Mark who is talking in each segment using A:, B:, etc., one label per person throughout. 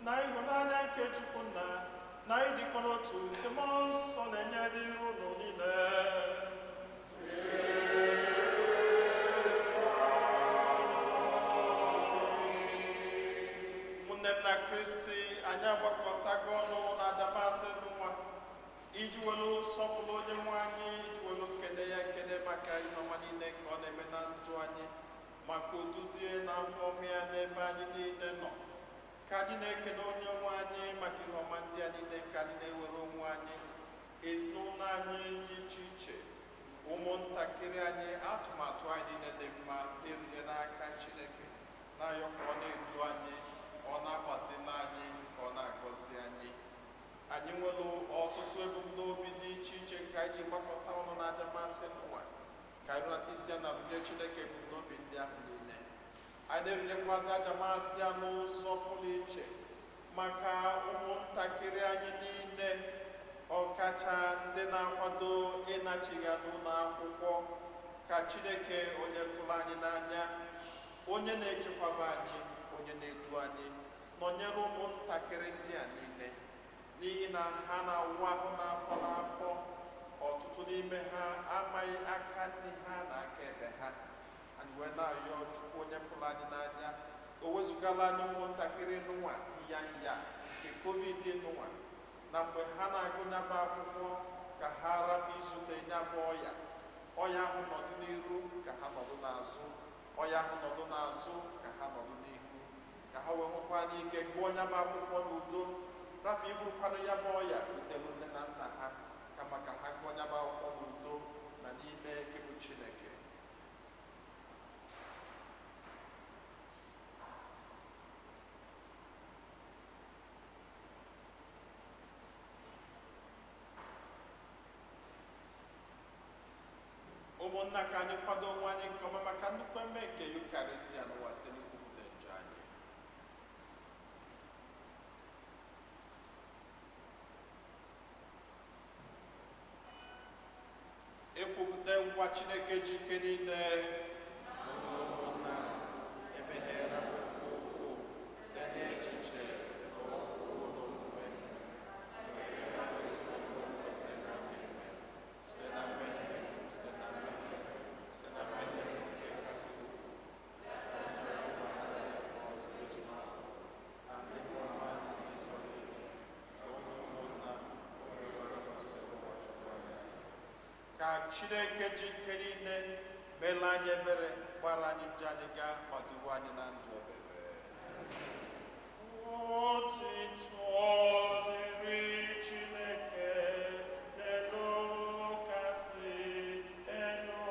A: Na ịhụnanya nke Chukwu Nna na ịdịkọ n'otu nke Mmụọ Nsọ na-enye dịrị unu niile. Ụmụnne m na Kristi, anyị agbakọtago ọnụ na aja masị nwa iji welu sọpụrụ onye nwe anyị, iji welu kene ya ekene maka ihe ọma niile nke ọ na-eme na ndụ anyị, maka ụdụdị na afọ ọma ya n'ebe anyị niile nọ. Ka anyị na-ekene onye nwe anyị maka ihe ọma ndị a niile, ka anyị na-ewere onwe anyị, ezinụlọ anyị dị iche iche, ụmụntakịrị anyị, atụmatụ anyị niile dị mma erunye n'aka Chineke, na-ayọ ka ọ na-edu anyị, ka ọ na-agbazila anyị, ka ọ na-agọzi anyị. Anyị nwere ọtụtụ ebumnobi dị iche iche nke anyị ji gbakọta ọnụ n'aja masị n'ụwa, ka anyị rụnata isi ya na rụnye Chineke ebumnobi ndị ahụ niile. Anyị na-erunyekwazị aja masị ya n'ụzọ pụrụ iche maka ụmụntakịrị anyị niile, ọkacha ndị na-akwado ịnachiga n'ụlọ akwụkwọ. Ka Chineke onye fụrụ anyị n'anya, onye na-echekwaba anyị, onye na-edu anyị, nọnyere ụmụntakịrị ndị a niile, n'ihi na ha na-awụ ahụ n'afọ n'afọ. Ọtụtụ n'ime ha amaghị aka nne ha na aka ebe ha. Anyị wee na-ayọ Chukwu onye fụrụ anyị n'anya, o wezugala anyị ụmụntakịrị nụnwa nyanya nke covid nụnwa, na mgbe ha na-agụ nyabụ akwụkwọ ka ha rapụ izute nyabụ ọya. Ọya ahụ nọdụ n'iru ka ha nọdụ n'azụ, ọya ahụ nọdụ n'azụ ka ha nọdụ n'ihu, ka ha wee nwekwa n'ike gụọ nyabụ akwụkwọ n'udo, rapụ iburukwanụ ya bụ ọya butere nne na nna ha, kama ka ha gụọ nyabụ akwụkwọ n'udo na n'ime ịbụ Chineke. Ụmụnna, ka anyị kwado onwe anyị nke ọma maka nnukwu eme nke Yukaristia n'ụwa site n'ikwupụta njọ anyị. Ekwupụta ngwa Chineke ji ike niile, ụmụnna m, emeghere m nke ukwuu site n'echiche na okwu na omume, site na mmehie, site na mmehie, site na mmehie nke kasị ukwuu. Na ndị mmụọ na ndị nsọ niile, na ụmụnna m, onye gwara m sị ụwa Chukwu anyị. Ka Chineke ji ike niile meela anyị ebere, gbara anyị njọ anyị gaa ma duru anyị na ndụ ebebe. Otito dịrị Chineke n'elu kasị elu.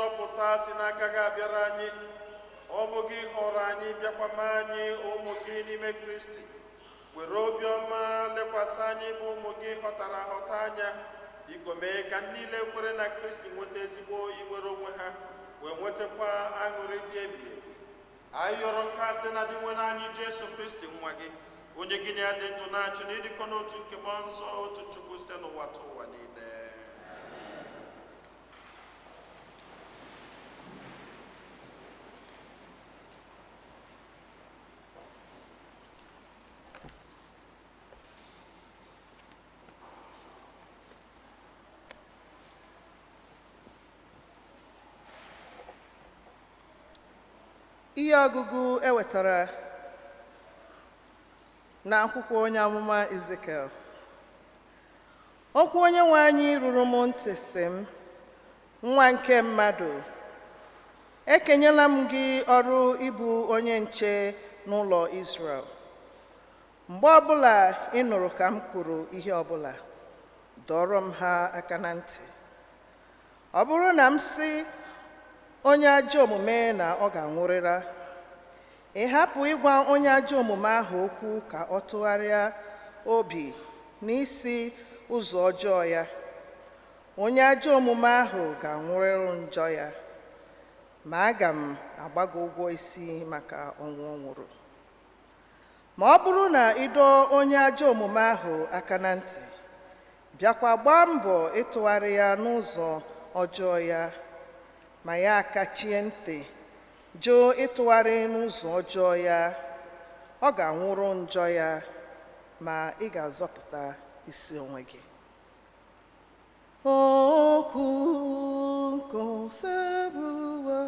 A: Nzọpụta si n'aka gị abịara anyị. Ọ bụ gị họrọ anyị, bịakwa mee anyị ụmụ gị n'ime Kristi. Were obiọma lekwasị anyị bụ ụmụ gị ghọtara aghọta anya. Biko mee ka ndị niile kwere na Kristi nweta ezigbo inwere onwe ha, wee nwetakwa aṅụrị dị ebighị ebi. Anyị yọrọ nke a site na Dinwenụ anyị Jesu Kristi nwa gị, onye gị na ya dị ndụ na-achị na ịdịkọ n'otu nke Mmụọ Nsọ, otu Chukwu, site n'ụwa ta ụwa niile.
B: Ihe ọgụgụ e wetara n'akwụkwọ onye amụma Ezekiel. Okwu onye nwe anyị ruru m ntị sị m, nwa nke mmadụ, ekenyela m gị ọrụ ịbụ onye nche n'ụlọ Izrel. Mgbe ọbụla ị nụrụ ka m kwuru ihe ọbụla, dọrọ m ha aka na ntị. Ọ bụrụ na m sị onye ajọ omume na ọ ga-anwụrịra, ị hapụ ịgwa onye ajọ omume ahụ okwu ka ọ tụgharịa obi n'isi ụzọ ọjọọ ya, onye ajọ omume ahụ ga-anwụrịrị njọ ya, ma aga m agba gị ụgwọ isi maka ọnwụ ọ nwụrụ. Ma ọ bụrụ na ị dọọ onye ajọ omume ahụ aka na ntị, bịakwa gbaa mbọ ịtụgharị ya n'ụzọ ọjọọ ya, ma ya akachie ntị jụ ịtụgharị n'ụzọ ọjọọ ya, ọ ga-anwụrụ njọ ya, ma ị ga-azọpụta isi onwe gị. Okwu nke Osebụwa.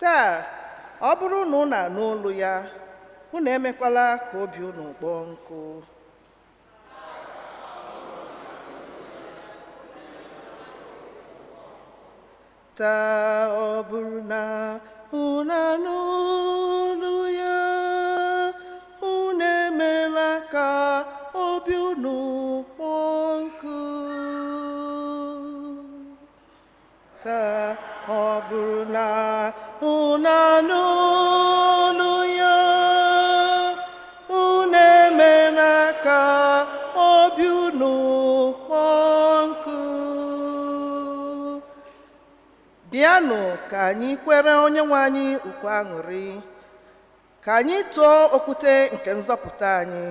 B: Taa, ọ bụrụ na unu anụ olu ya, unu emekwala ka obi unu kpọọ nkụ. Taa, ọ bụrụ na unu anụ olu ya, unu emela ka obi unu kpọọ nkụ. Taa, ọ bụrụ na unu anụ olu ya, unu emela ka obi unu kpọọ nkụ. Bịanụ ka anyị kwere onye nwe anyị ukwe aṅụrị, ka anyị tụọ okwute nke nzọpụta anyị,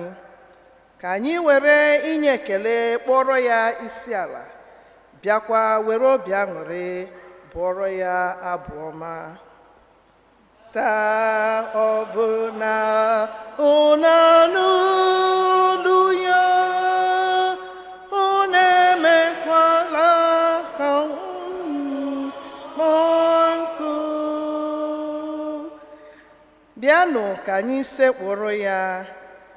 B: ka anyị were inye ekele kpọrọ ya isi ala, bịakwa were obi aṅụrị bụọrọ ya abụ ọma. Taa, ọ bụrụ na unu anụ olu ya, unu emekwala ka unu kpọọ nkụ. Bịanụ ka anyị sekpụrụ ya,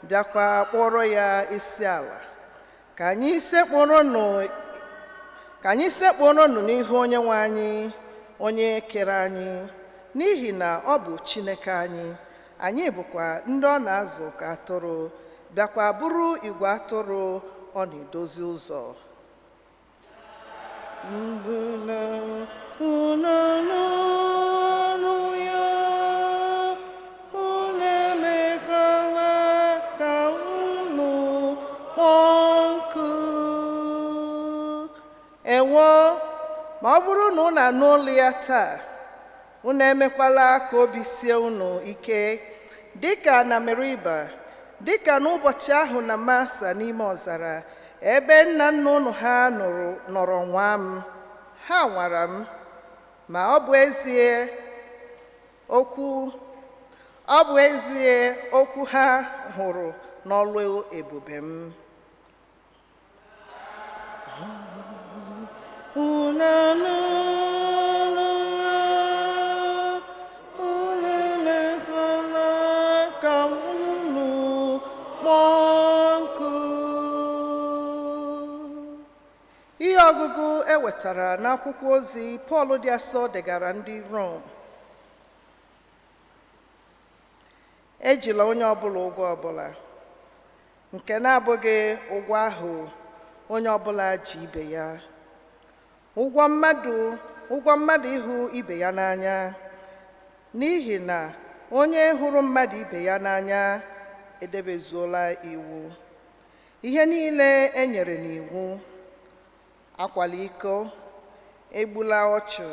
B: bịakwa kpọrọ ya isi ala, ka anyị sekpụrụnụ n'ihu onye nwe anyị, onye kere anyị, n'ihi na ọ bụ Chineke anyị, anyị bụkwa ndị ọ na-azụ ka atụrụ, bịakwa bụrụ igwe atụrụ ọ na-edozi ụzọ. Unu anụ ya, unu emekwala ka unu kpọọ nkụ. Ewo, ma ọ bụrụ na unu anụ olu ya taa, unu emekwala ka obi sie unu ike dịka na Meriba, dịka n'ụbọchị ahụ na Masa n'ime ọzara, ebe nna nna unu ha nụrụ nọrọ nwa m, ha nwara m, ma ọ bụ ezie okwu ha hụrụ n'ọlụ ebube m. Unu anụla, unu emekwala ka unu kpọọ nkụ. Ihe ọgụgụ e wetara n'akwụkwọ ozi Pọl dị asọ degara ndị Rom. Ejila onye ọbụla ụgwọ ọbụla nke na-abụghị ụgwọ ahụ onye ọbụla ji ibe ya. Ụgwọ mmadụ ịhụ ibe ya n'anya, n'ihi na onye hụrụ mmadụ ibe ya n'anya edebezuola iwu. Ihe niile e nyere n'iwu: akwala iko, egbula ọchụ,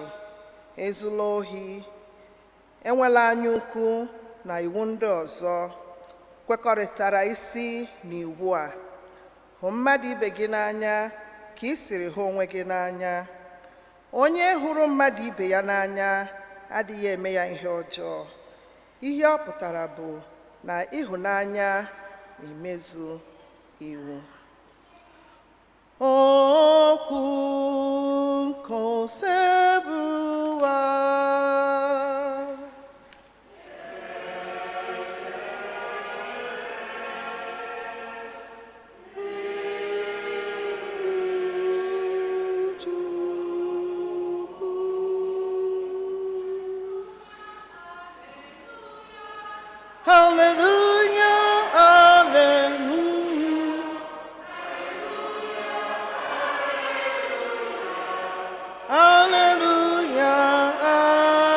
B: ezula ohi, enwela anya ukwu na iwu ndị ọzọ, kwekọrịtara isi n'iwu a: hụ mmadụ ibe gị n'anya ka ị siri hụ onwe gị n'anya. Onye hụrụ mmadụ ibe ya n'anya adịghị eme ya ihe ọjọọ. Ihe ọ pụtara bụ na ịhụnanya na-emezu iwu. Okwu nke Osebụwa. Hallelujah, hallelujah. Hallelujah,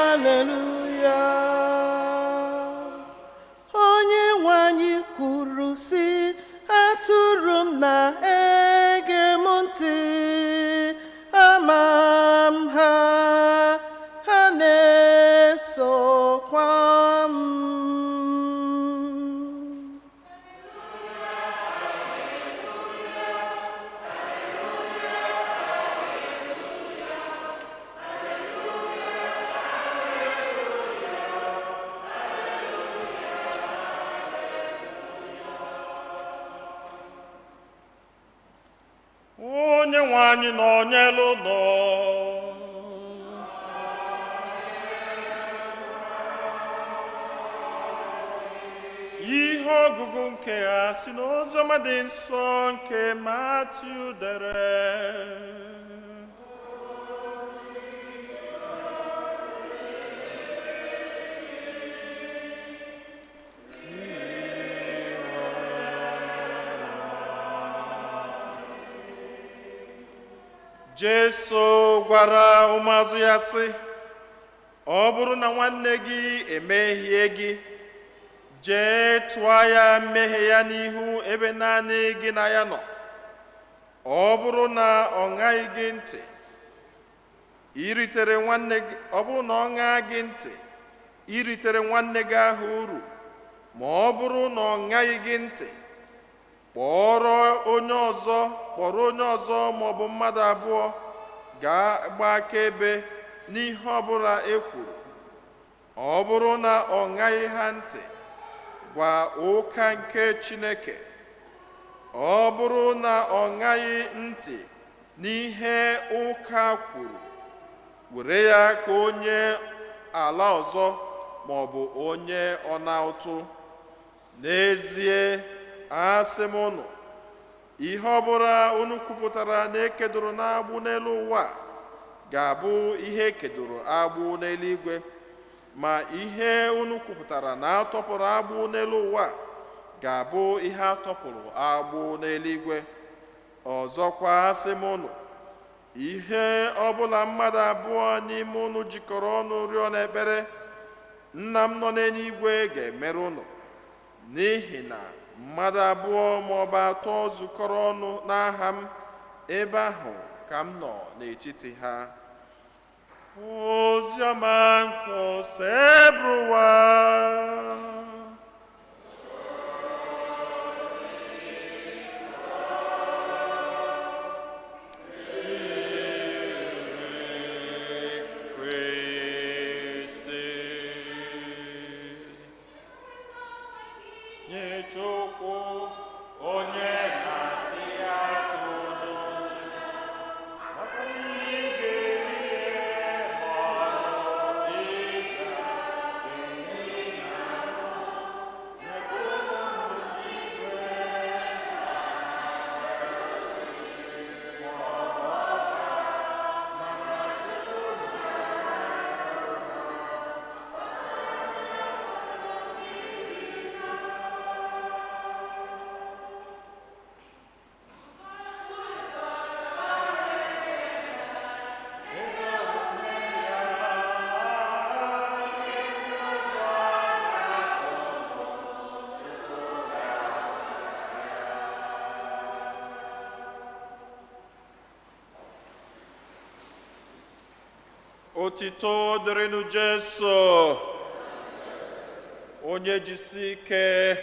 B: hallelujah. Onye nwe anyị kwuru sị, atụrụ m na-ege m ntị, ama m ha, ha na-esokwa m.
A: Onye nwe anyị nọ n'elu ụlọ. Ihe ọgụgụ nke a si n'Oziọma dị nsọ nke Matiu dere. Jesu gwara ụmụazụ ya sị, ọ bụrụ na nwanne gị emehie gị, jee tụọ ya mmehie ya n'ihu ebe naanị gị na ya nọ. Ọ bụrụ na ọ ṅaghị gị ntị, iritere nwanne gị, ọ bụrụ na ọ ṅaa gị ntị, iritere nwanne gị ahụ uru. Ma ọ bụrụ na ọ ṅaghị gị ntị, kpọrọ onye ọzọ ma ọ bụ mmadụ abụọ gaa gbaa akaebe n'ihe ọbụla e kwuru. Ọ bụrụ na ọ ṅaghị ha ntị, gwa ụka nke Chineke. Ọ bụrụ na ọ ṅaghị ntị n'ihe ụka kwuru, were ya ka onye ala ọzọ ma ọ bụ onye ọna ụtụ. N'ezie, asị m unu, ihe ọbụla unu kwupụtara na ekedoro n'agbụ n'elu ụwa ga-abụ ihe ekedoro agbụ n'eluigwe, ma ihe unu kwupụtara na atọpụrụ agbụ n'elu ụwa ga-abụ ihe atọpụrụ agbụ n'eluigwe. Ọzọkwa asị m unu, ihe ọbụla mmadụ abụọ n'ime unu jikọrọ ọnụ rịọ n'ekpere, Nna m nọ n'eluigwe ga-emere unu, n'ihi na mmadụ abụọ ma ọ bụ atọ zukọrọ ọnụ n'aha m, ebe ahụ ka m nọ n'etiti ha. Oziọma nke Osebụrụwa. Kristi. Nye Chukwu onye na-asị ya tụrụ uche, Otito dịrịnụ Jesu. Onye jisi ike,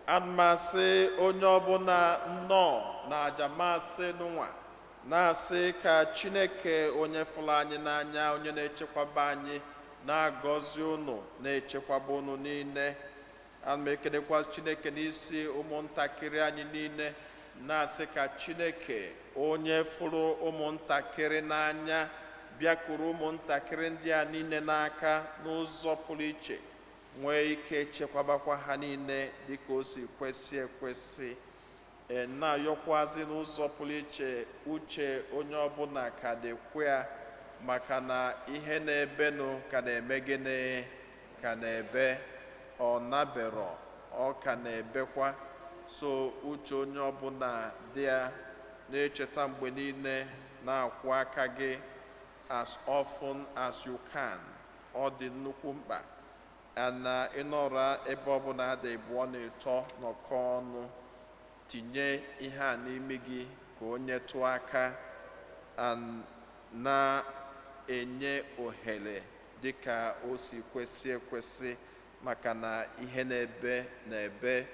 A: amasị onye ọbụla nnọọ na aja Mass nụnwa, na-asị ka Chineke, onye fụrụ anyị n'anya, onye na-echekwaba anyị, na-agọzi unu, na-echekwaba unu niile. Ana m ekelekwa Chineke n'isi ụmụntakịrị anyị niile, na-asị ka Chineke, onye fụrụ ụmụntakịrị n'anya, bịakuru ụmụntakịrị ndị a niile n'aka n'ụzọ pụrụ iche, nwee ike chekwabakwa ha niile dịka o si kwesị ekwesị. Ee, na-ayọkwazi n'ụzọ pụrụ iche, uche onye ọbụla ka dịkwa ya, maka na ihe na-ebenụ ka na-eme gịnị? Ka na-ebe. Ọ nabero, ọ ka na-ebekwa. So uche onye ọbụla dị ya, na-echeta mgbe niile na-akwụ aka gị as often as you can. Ọ dị nnukwu mkpa na ịnọrọ ebe ọbụla dị bụọ na ịtọ nọkọ ọnụ, tinye ihe a n'ime gị ka o nyetụ aka and na-enye ohere dịka o si kwesị ekwesị, maka na ihe na-ebe na-ebe.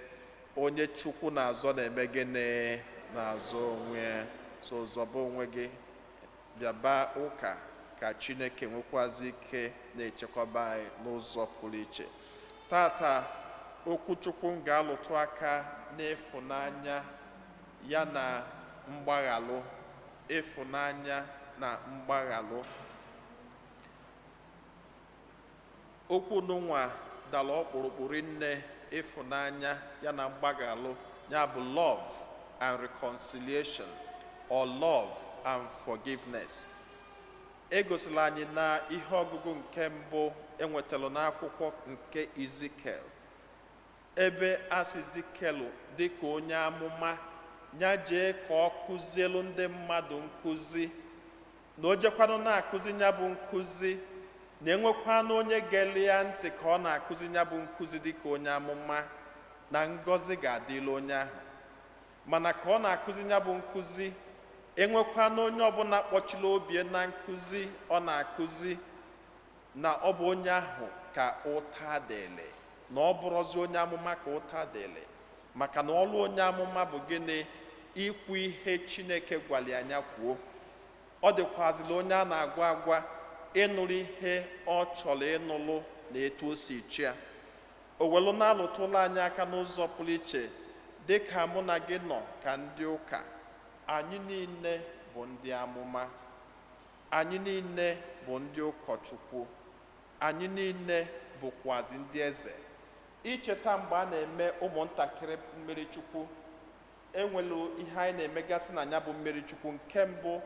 A: Onye Chukwu na-azọ na-eme gịnị? Na-azọ onwe ya. So zọba onwe gị, bịaba ụka, ka Chineke nwekwazi ike na-echekwaba anyị n'ụzọ pụrụ iche. Tata, okwuchukwu m ga-alụtụ aka n'ịfụnanya ya na mgbaghalụ, ịfụnanya na mgbaghalụ. Okwu nụnwa dara ọkpụrụkpụ nne. Ịfụnanya ya na mgbaghalụ, ya bụ love and reconciliation or love and forgiveness. Egosila anyị na ihe ọgụgụ nke mbụ enwetara n'akwụkwọ nke Izikel, ebe asị Izikel dịka onye amụma ya jee ka ọ kụzielu ndị mmadụ nkụzi, na o jekwanụ na-akụzi ya bụ nkụzi, na enwekwanụ onye gere ya ntị ka ọ na-akụzi ya bụ nkụzi dịka onye amụma, na ngọzi ga-adịla onye ahụ. Mana ka ọ na-akụzi ya bụ nkụzi, enwekwana onye ọbụla kpọchiri obi na nkụzi ọ na-akụzi, na ọ bụ onye ahụ ka ụta dịlị, na ọ bụrụzi onye amụma ka ụta dịlị, maka na ọlụ onye amụma bụ gịnị? Ikwu ihe Chineke gwara ya anya kwuo. Ọ dịkwazịla onye a na-agwa agwa ịnụrụ ihe ọ chọrọ ịnụrụ na etu o si chia. O welu na-alụtụla anyị aka n'ụzọ pụrụ iche, dịka mụ na gị nọ ka ndị ụka, anyị niile bụ ndị amụma, anyị niile bụ ndị ụkọchukwu, anyị niile bụkwazi ndị eze. Icheta mgbe a na-eme ụmụntakịrị mmiri chukwu, enwelu ihe anyị na-emegasị na ya bụ mmiri chukwu. Nke mbụ,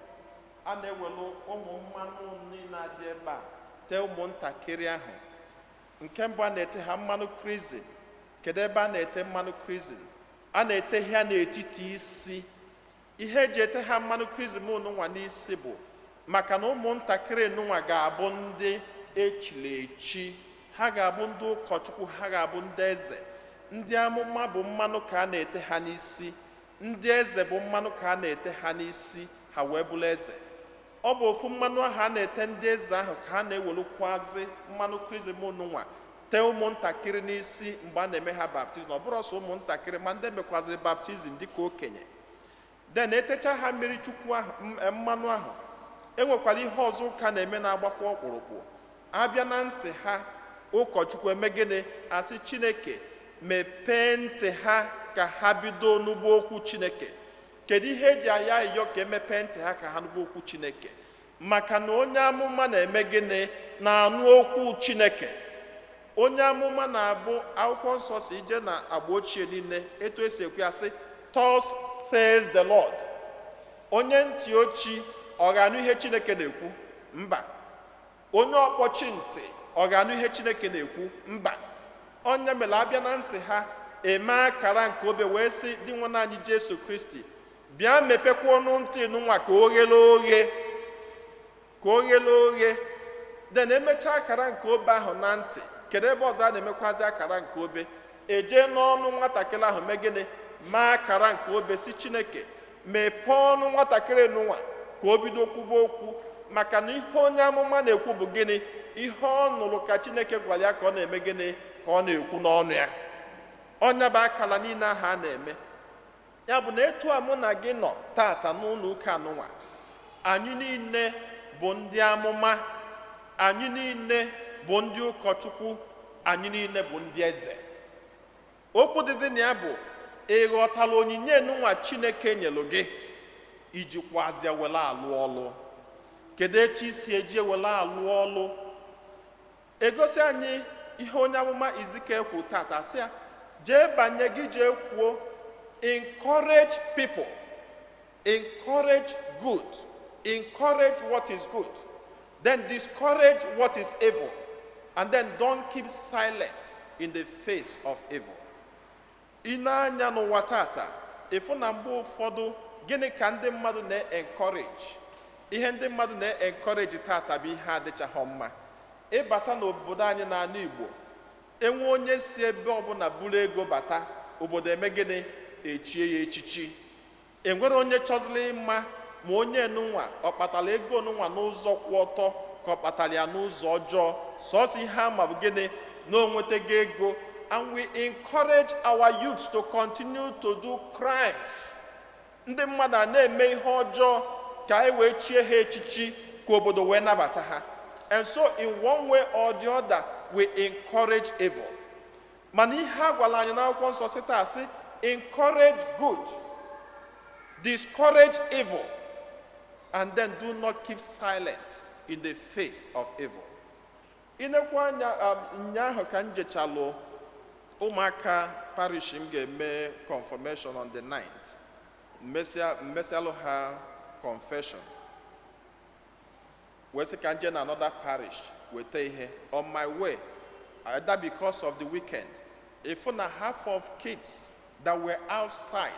A: a na-ewelu ụmụ mmanụ niile adị ebe a tee ụmụntakịrị ahụ. Nke mbụ, a na-ete ha mmanụ chrism. Kedu ebe a na-ete mmanụ chrism? A na-ete ha n'etiti isi. Ihe eji ete ha mmanụ chrism nụnwa n'isi bụ maka na ụmụntakịrị nụnwa ga-abụ ndị echiri echi, ha ga-abụ ndị ụkọchukwu, ha ga-abụ ndị eze. Ndị amụma bụ mmanụ ka a na-ete ha n'isi, ndị eze bụ mmanụ ka a na-ete ha n'isi, ha wee bụrụ eze. Ọ bụ ofu mmanụ ahụ a na-ete ndị eze ahụ ka a na-ewelukwazi mmanụ chrism nụnwa tee ụmụntakịrị n'isi mgbe a na-eme ha baptism. Ọ bụrụ ọsọ ụmụntakịrị, ma ndị emekwaziri baptism dịka okenye, then etecha ha mmiri chukwu ahụ, mmanụ ahụ. Enwekwara ihe ọzọ ụka na-eme na-agbakwa ọkpụrụkpụ. Abịa na ntị ha, ụkọchukwu eme gịnị? Asị Chineke mepee ntị ha ka ha bido n'ugbo okwu Chineke. Kedu ihe eji aya ayọ ka emepee ntị ha ka ha nụgbo okwu Chineke? Maka na onye amụma na-eme gịnị? Na-anụ okwu Chineke. Onye amụma na-abụ, akwụkwọ nsọ si ije na agba ochie niile, etu esi ekwu ya sị, "Thus says the Lord." Onye ntị ochi, ọ ga-anụ ihe Chineke na-ekwu? Mba. Onye ọkpọchi ntị, ọ ga-anụ ihe Chineke na-ekwu? Mba. Onye mere abịa na ntị ha, eme akara nke obe, wee sị dị nwa anyị Jesu Kristi bịa mepekwa ọnụ ntị nụnwa ka o ghere oghe, ka o ghere oghe. Then emechaa akara nke obe ahụ na ntị, kedu ebe ọzọ a na-emekwazi akara nke obe? Eje n'ọnụ nwatakịrị ahụ, mee gịnị? Mee akara nke obe, si Chineke mepee ọnụ nwatakịrị nụnwa ka o bido kwuba okwu. Maka na ihe onye amụma na-ekwu bụ gịnị? Ihe ọ nụrụ ka Chineke gwara ya ka ọ na-eme gịnị? Ka ọ na-ekwu n'ọnụ ya. Ọnya bụ akala niile ahụ a na-eme. Ya bụ na etu a mụ na gị nọ tata n'ụlọ ụka anụnwa, anyị niile bụ ndị amụma, anyị niile bụ ndị ụkọchukwu, anyị niile bụ ndị eze. Okwu dịzị na ya bụ, ị ghọtala onyinye nụnwa Chineke nyelu gị iji kwazie were alụ ọlụ? Kedu etu isi eji ewere alụ ọlụ? Egosi anyị ihe onye amụma Izikiel kwu tata, sị ya jee banye gị, jee kwuo, encourage people, encourage good, encourage what is good, then discourage what is evil, and then don't keep silent in the face of evil. Ị na-anya n'ụwa tata, ịfụ na mgbe ụfọdụ, gịnị ka ndị mmadụ na-encourage? Ihe ndị mmadụ na-encourage tata bụ ihe adịchaghị mma. Ịbata n'obodo anyị n'ala Igbo, enwe onye si ebe ọbụla buru ego bata obodo, eme gịnị? Echie ya echichi. Enwere onye chọziri ịma ma onye nụnwa ọ kpatara ego nụnwa n'ụzọ kwụ ọtọ ka ọ kpatara ya n'ụzọ ọjọọ. Sọọsọ ihe ama bụ gịnị? Na o nwetago ego. And we encourage our youths to continue to do crimes. Ndị mmadụ a na-eme ihe ọjọọ ka e wee chie ha echichi, ka obodo wee nabata ha. And so in one way or the other, we encourage evil. Mana ihe a gwara anyị n'Akwụkwọ Nsọ sị taa, sị encourage good, discourage evil, and then do not keep silent in the face of evil. Inekwa anya, nyaahụ ka m jechalụ ụmụaka parish m ga-eme confirmation on the 9th, mmesịa mmesịalụ ha confession, wee sị ka m jee na another parish weta ihe. On my way, either because of the weekend, ịfụ na half of kids that were outside,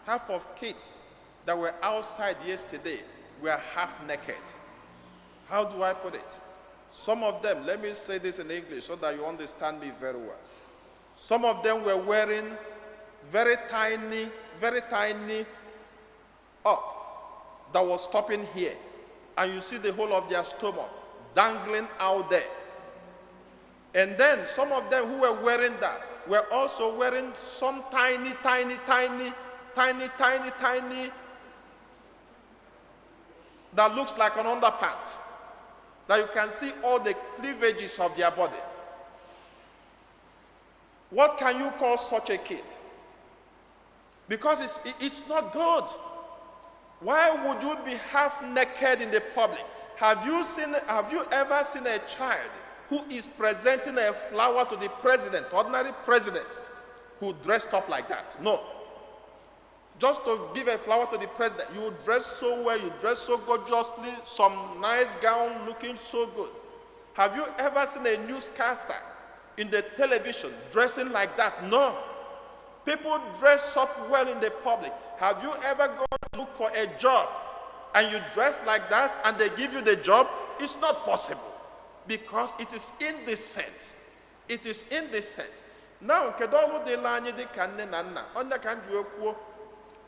A: half of kids that were outside yesterday were half naked. How do I put it? Some of them, let me say this in English so that you understand me very well. Some of them were wearing very tiny, very tiny up that was stopping here. And you see the whole of their stomach dangling out there. And then some of them who were wearing that were also wearing some tiny, tiny, tiny, tiny, tiny, tiny that looks like an underpant, that you can see all the cleavages of their body. What can you call such a kid? Because it's not good. Why would you be half naked in the public? Have you ever seen a child who is presenting a flower to the president, ordinary president, who dressed up like that? No. Just to give a flower to the president, you dress so well, you dress so gorgeously, some nice gown, looking so good. Have you ever seen a newscaster in the television dressing like that? No. People dress up well in the public. Have you ever gone to look for a job and you dress like that and they give you the job? It's not possible because it is indecent. It is indecent. Now, kedu ọrụ dịla anyị dị ka nne na nna? Onye ka m ji wee kwuo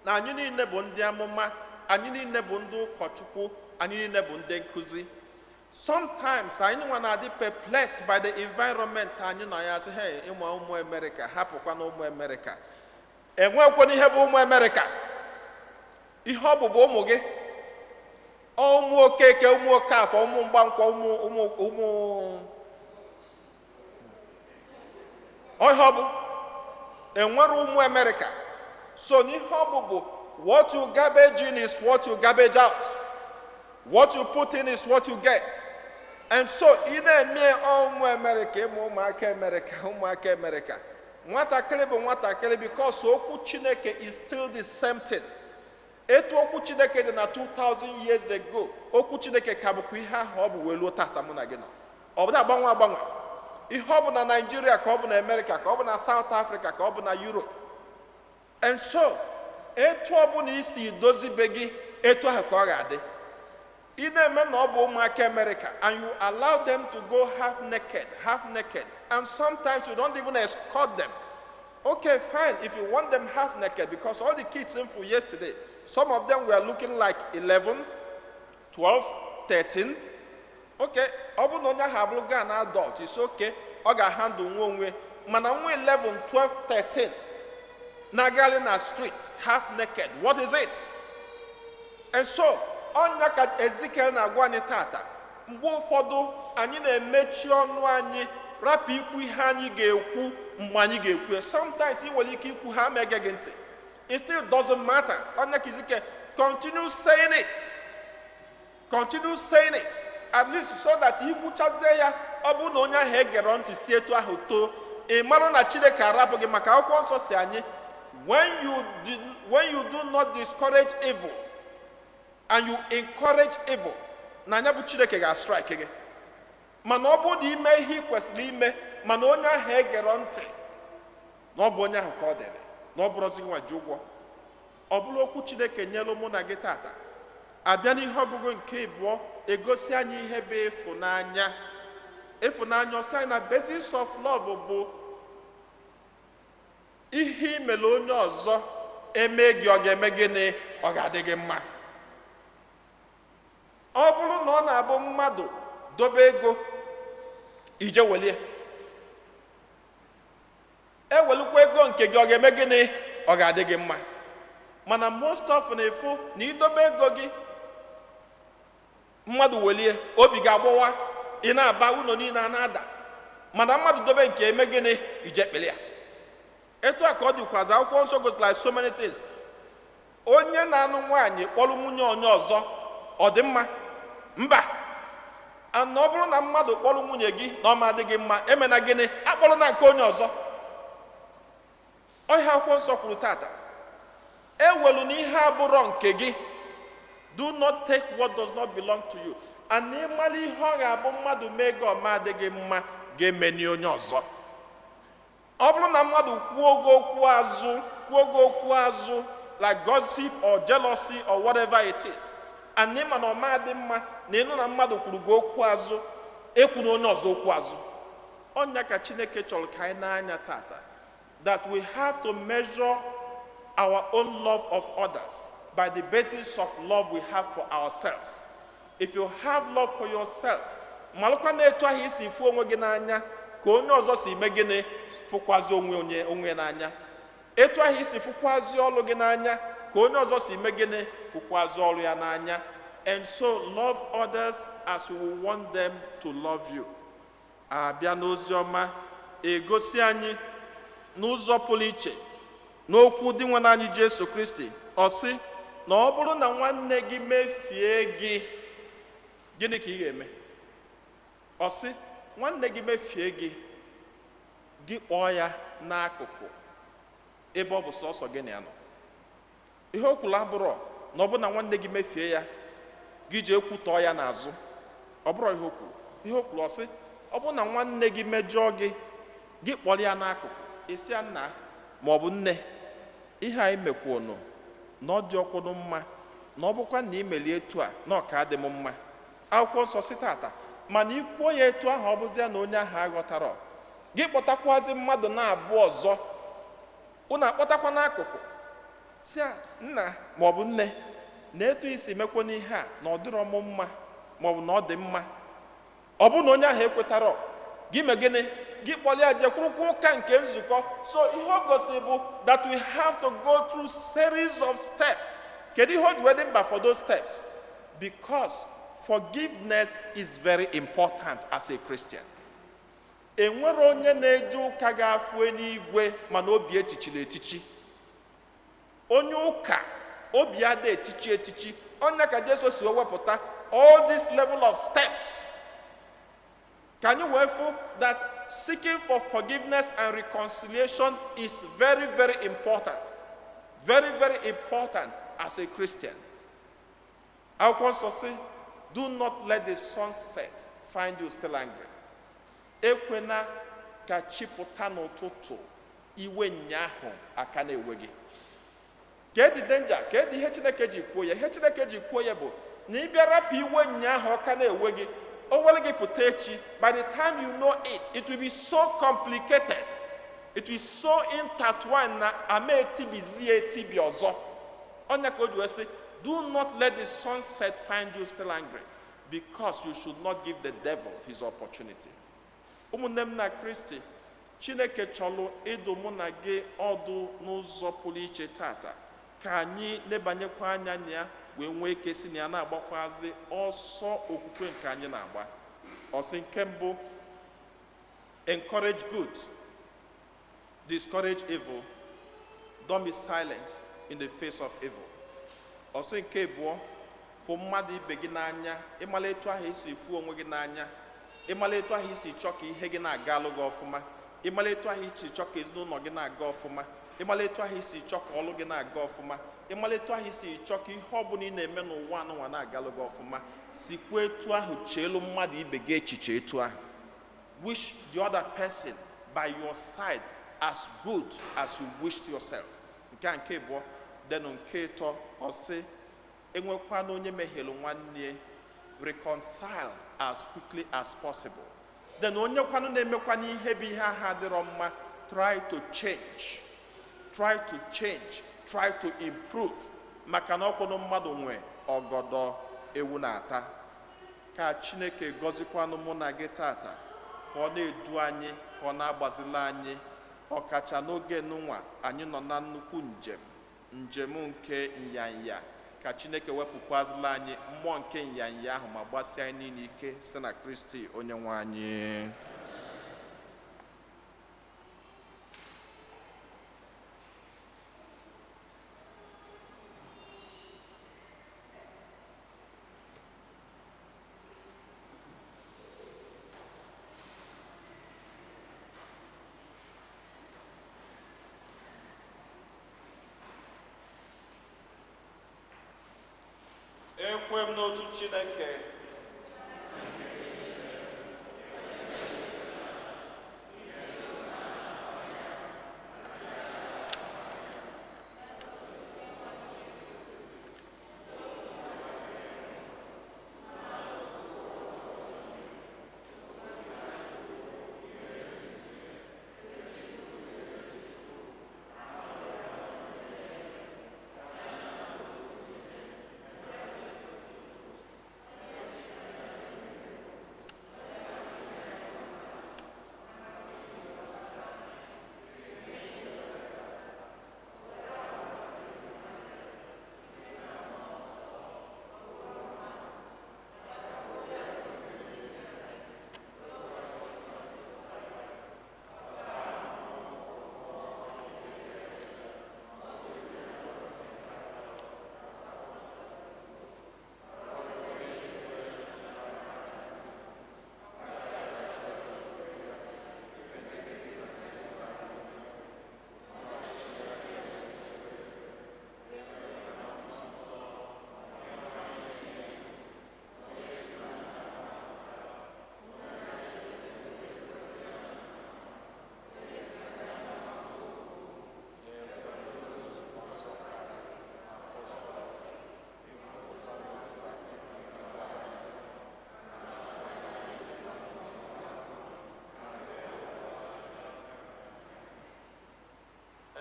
A: na anyị niile bụ ndị amụma, anyị niile bụ ndị ụkọchukwu, anyị niile bụ ndị nkụzi. Sometimes anyị nwa na-adị perplexed by the environment anyị nọ ya, sị, "Hey, ịmụ ụmụ Amerịka, hapụkwa na ụmụ Amerịka." Enwekwana ihe bụ ụmụ Amerịka. Ihe ọ bụ bụ ụmụ gị. Ọ ụmụ Okeke, ụmụ Okafọ, ụmụ Mgbankwọ, ụmụ ụmụ ụmụ ọ. Ihe ọ bụ, enwere ụmụ Amerịka. So n'ihe ọ bụ bụ what you garbage in is what you garbage out. What you put in is what you get. And so ị na-eme ụmụ Amerịka, ịmụ ụmụaka Amerịka, ụmụaka Amerịka, nwatakịrị bụ nwatakịrị, because okwu Chineke is still the same thing. Etu okwu Chineke dị na 2000 years ago, okwu Chineke ka bụkwa ihe ahụ ọ bụ wee luo tata mụ na gị nọ. Ọ bụla agbanwe agbanwe. Ihe ọ bụ na Naijiria ka ọ bụ na Amerịka, ka ọ bụ na South Africa, ka ọ bụ na Europe. And so etu ọ bụla isi dozibe gị, etu ahụ ka ọ ga-adị. Ị na-eme na ọ bụ ụmụaka America and you allow them to go half naked, half naked, and sometimes you don't even escort them. Okay, fine, if you want them half naked, because all the kids in for yesterday, some of them were looking like 11, 12. 13. Okay, ọ bụrụ na onye ahụ abụrụ gaa na adult, is okay, ọ ga-ahandle nwa onwe. Mana nwa 11, 12, 13 na-agagharị na street half naked, what is it? And so ọnya ka Ezikiel na-agwa anyị tata. Mgbe ụfọdụ anyị na-emechi ọnụ anyị, rapụ ikwu ihe anyị ga-ekwu mgbe anyị ga-ekwu ya. Sometimes ị nwere ike ikwu, ha ma egeghị ntị, it still doesn't matter. Ọnya ka Ezikiel continue saying it, continue saying it, at least so that ikwuchazie ya, ọ bụrụ na onye ahụ egere ntị si etu ahụ too, ị mara na Chineke arapụ gị, maka Akwụkwọ Nsọ si anyị, when you do not discourage evil and you encourage evil, na anya bụ Chineke ga-strike gị. Mana ọ bụrụ na ime ihe ị kwesịrị ime, mana onye ahụ egere ntị, na ọ bụ onye ahụ ka ọ dịrị, na ọ bụrụzi gị nwa ji ụgwọ. Ọ bụrụ okwu Chineke nyelu mụ na gị tata. Abịa n'ihe ọgụgụ nke ịbụọ, egosi anyị ihe bụ ịfụnanya. Ịfụnanya, ọsị anyị na basis of love bụ ihe imere onye ọzọ eme gị, ọ ga-eme gịnị? Ọ ga-adị gị mma. Ọ bụrụ na ọ na-abụ mmadụ dobe ego, ije welie, ewelukwa ego nke gị, ọ ga-eme gịnị? Ọ ga-adị gị mma. Mana most of na-efu na idobe ego gị, mmadụ welie, obi ga-agbawa, ị na-aba ụlọ niile a na-ada. Mana mmadụ dobe nke, eme gịnị? Ije kpere ya. Etu a ka ọ dịkwazi. Akwụkwọ Nsọ gosiri like so many things. Onye na-anụ nwaanyị kpọrọ nwunye onye ọzọ, ọ dị mma? Mba. Ana ọ bụrụ na mmadụ kpọrọ nwunye gị na ọ ma adị gị mma, emena gịnị? Akpọrọ na nke onye ọzọ. Ọhịa Akwụkwọ Nsọ kwuru tata, ewelu na ihe abụrọ nke gị. Do not take what does not belong to you. And ịmara ihe ọ ga-abụ mmadụ mee gị, ọma adịghị mma, ga-emeni onye ọzọ. Ọ bụrụ na mmadụ kwuo gị okwu azụ, kwuo gị okwu azụ, like gossip or jealousy or whatever it is, and ịma na ọma dị mma na ịnụ na mmadụ kwuru gị okwu azụ, ekwuru onye ọzọ okwu azụ. Ọnya ka Chineke chọrọ ka anyị n'anya tata, that we have to measure our own love of others by the basis of love we have for ourselves. If you have love for yourself, malụkwa na etu ahụ isi fụ onwe gị n'anya ka onye ọzọ si eme gịnị? Fụkwazi onwe onye onwe n'anya. Etu ahụ isi fụkwazi ọlụ gị n'anya ka onye ọzọ si eme gịnị? Fụkwazi ọlụ ya n'anya. And so love others as you will want them to love you. Abịa n'ozi ọma, egosi anyị n'ụzọ pụrụ iche n'okwu dị nwe anyị Jesu Kristi. Ọ sị na ọ bụrụ na nwanne gị mefie gị, gịnị ka ị ga-eme? Ọ sị nwanne gị mefie gị, gị kpọọ ya n'akụkụ ebe ọ bụ sọsọ gị na ya nọ. Ihe o kwuru abụrọ na ọ bụ na nwanne gị mefie ya, gị jee kwutọọ ya n'azụ. Ọ bụrụ ihe o kwuru. Ihe o kwuru, ọ sị ọ bụrụ na nwanne gị mejọọ gị, gị kpọrọ ya n'akụkụ, esi ya, nna ma ọ bụ nne, ihe anyị mekwunu na ọ dị ọkwụnụ mma, na ọ bụkwa na imeli etu a na ọ ka dị m mma. Akwụkwọ Nsọ si tata, mana ikwuo ya etu ahụ, ọ bụzia na onye ahụ aghọtara, gị kpọtakwazi mmadụ na-abụọ ọzọ, unu akpọtakwa n'akụkụ, si a, nna ma ọ bụ nne, na etu isi mekwa n'ihe a na ọ dịrọ m mma, ma ọ bụ na ọ dị mma. Ọ bụ na onye ahụ ekwetara, gị mee gịnị? Gị kpọrọ ya jekwurukwa ụka nke nzukọ. So ihe o gosi bụ that we have to go through series of steps. Kedu ihe o ji wee dị mkpa for those steps? Because forgiveness is very important as a Christian. Enwere onye na-eje ụka ga-afụ eluigwe mana obi etichiri etichi. Onye ụka obi ada etichi etichi. Onye ka Jesu si wepụta all this level of steps ka anyị wee fụ that seeking for forgiveness and reconciliation is very, very important, very, very important as a Christian. Akwụkwọ Nsọ sị, do not let the sun set find you still angry. Ekwena ka chi pụta n'ụtụtụ, iwe nyaahụ aka na-ewe gị. Ka dị danger, ka dị ihe Chineke ji kwuo ya. Ihe Chineke ji kwuo ya bụ na ị bịa rapụ iwe nyaahụ ọka na-ewe gị, o were gị pụta echi, by the time you know it, it will be so complicated, it will so intertwined na ama etibizi ya etibi ọzọ. Ọnya ka o ji wee sị, do not let the sun set find you still angry. Because you should not give the devil his opportunity. Ụmụnne m na Kristi, Chineke chọrọ ịdụ mụ na gị ọdụ n'ụzọ pụrụ iche tata ka anyị lebanyekwa anya na ya wee nwee ike si na ya na-agbakwazi ọsọ okwukwe nke anyị na-agba. Ọsị nke mbụ, encourage good, discourage evil, don't be silent in the face of evil. Ọsị nke abụọ, fụ mmadụ ibe gị n'anya, ịmala etu ahụ isi fụ onwe gị n'anya, ịmala etu ahụ isi chọọ ka ihe gị na-agalụ gị ọfụma, ịmala etu ahụ isi chọọ ka ezinụlọ gị na-aga ọfụma, ịmala etu ahụ isi chọọ ka ọlụ gị na-aga ọfụma, ịmala etu ahụ isi chọọ ka ihe ọbụla ị na-eme n'ụwa anụnwa na-agalụ gị ọfụma, sikwa etu ahụ cheelu mmadụ ibe gị echiche etu ahụ. Wish the other person by your side as good as you wished yourself. Nke a nke abụọ. Then nke ịtọ, ọ sị enwekwana onye mehielu nwanne, reconcile as quickly as possible. Then onye kwanụ na-emekwana ihe bụ ihe ahụ adịrọ mma, try to change, try to change, try to improve, maka na ọkwụnụ mmadụ nwe ọgọdọ ewu na-ata. Ka Chineke gọzikwanụ mụ na gị tata, ka ọ na-edu anyị, ka ọ na-agbazili anyị, ọkacha n'oge nụnwa anyị nọ na nnukwu njem, njem nke nyanya. Ka Chineke wepụkwazila anyị mmụọ nke nyanya ahụ ma gbasie anyị niile ike site na Kristi onye nwe anyị. Ekwe m n'otu Chineke,